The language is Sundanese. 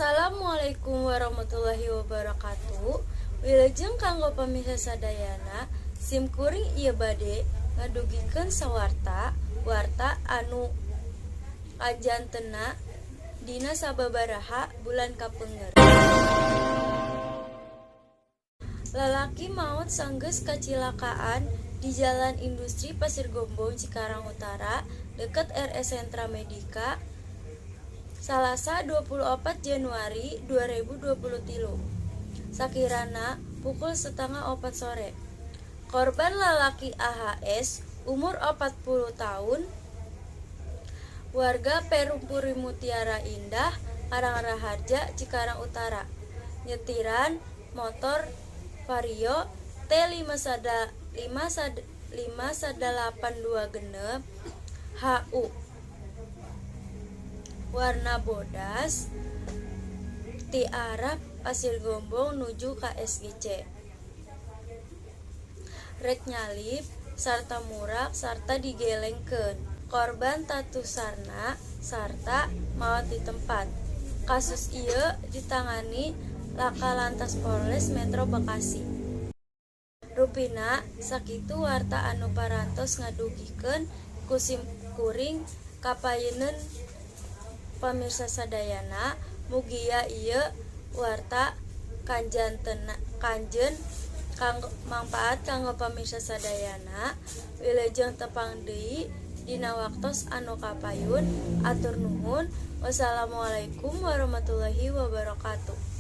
Assalamualaikum warahmatullahi wabarakatuh. Wilujeng kanggo pamirsa sadayana. Sim kuring ieu bade ngadugikeun sawarta warta anu kajantenna dina sababaraha bulan kapengker. Lalaki maot sanggeus kacilakaan di Jalan Industri Pasir Gombong, Cikarang Utara, deket RS Sentra Medika, Salasa 24 Januari 2023 sakirana pukul 3.30 sore. Korban lalaki AHS umur 40 tahun, warga Perum Puri Mutiara Indah, Karangraharja, Cikarang Utara, nyetiran motor Vario T 5182 6 HU warna bodas ti arah Pasir Gombong nuju ka SGC rek nyalip sarta murak sarta digelengkeun. Korban tatu sarna sarta maot di tempat. Kasus ieu ditangani Laka Lantas Polres Metro Bekasi. Rupina sakitu warta anu parantos ngadugikeun ku sim kuring kapayuneun pamirsa sadayana. Mugia ieu warta kanjen kanggo mangpaat kanggo pamirsa sadayana. Wilujeng tepang deui dina waktos anu kapayun. Atur nuhun. Wassalamualaikum warahmatullahi wabarakatuh.